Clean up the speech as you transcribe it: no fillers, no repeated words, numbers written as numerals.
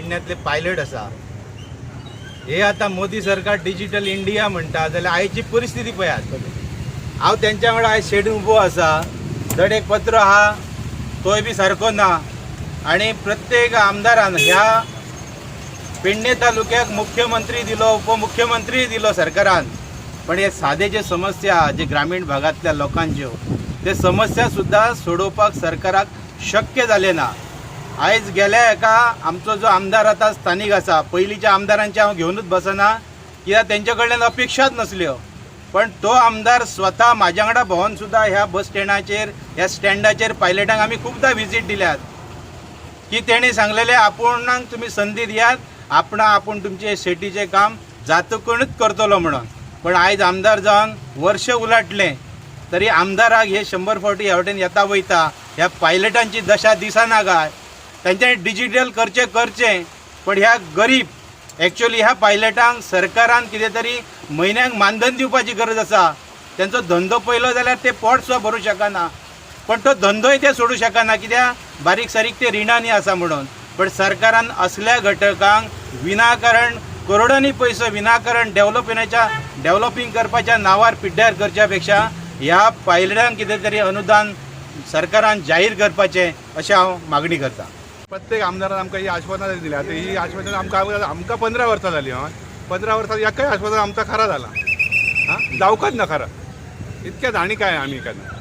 पेडण्यांतले pilot आसा. हे आतां मोदी सरकार डिजिटल इंडिया म्हणटा जाल्यार आयची परिस्थिती पळयात. हांव तेंच्या वांगडा आयज शेडून उबो आसा. धड एक पत्र आहा, तोय बी सारको ना. आनी प्रत्येक आमदारान ह्या पेडणे तालुक्याक मुख्यमंत्री दिलो, उपमुख्यमंत्री दिलो सरकारान, पण हे सादे जे समस्या आहा, जे ग्रामीण भागांतल्या लोकांच्यो, ते समस्या सुद्दां सोडोवपाक सरकाराक शक्य जालें ना. आयज गेल्या एका आमचो जो आमदार आतां स्थानीक आसा, पयलींच्या आमदारांचे हांव घेवनूच बसना, कित्याक तेंच्या कडल्यान अपेक्षाच नसल्यो. पण तो आमदार स्वता म्हाज्या वांगडा भोंवन सुद्दां ह्या बस स्टँडाचेर, ह्या स्टँडाचेर पायलटांक आमी खुबदां विजीट दिल्यात की तेणी सांगलेलें, आपूणाक तुमी संदी दियात, आपणा आपूण तुमचे शेटीचें काम जातकूनच करतलो म्हणून. पण आयज आमदार जावन वर्ष उलाटलें तरी आमदाराक हे 100 फावटी ह्या वटेन येता वयता ह्या पायलटांची दशा दिसना काय? तेंच्यांनी डिजिटल करचें करचें, पण ह्या गरीब, एक्चुअली ह्या पायलटांक सरकारान कितें तरी म्हयन्याक मानधन दिवपाची गरज आसा. तेंचो धंदो पळयलो जाल्यार ते पोट सुद्दां भरूं शकना, पण तो धंदोय ते सोडूं शकना, कित्याक बारीक सारीक ते रिणांनी आसा म्हणून. पण सरकारान असल्या घटकांक विनाकारण करोडांनी पयसो विनाकारण डेव्हलपिंगाच्या डेव्हलपींग करपाच्या नांवार पिड्ड्यार करच्या पेक्षा ह्या पायलटांक कितें तरी अनुदान सरकारान जाहीर करपाचें अशें हांव मागणी करता. प्रत्येक आमदारान आमकां ही आश्वासनां दिली. आतां ही आश्वासनां आमकां आमकां 15 वर्सां जालीं. हय, 15 वर्सां एकय आश्वासन आमकां खरा जाला? हां, जावकच ना खरा. इतकेंच. आनी काय आमी केन्ना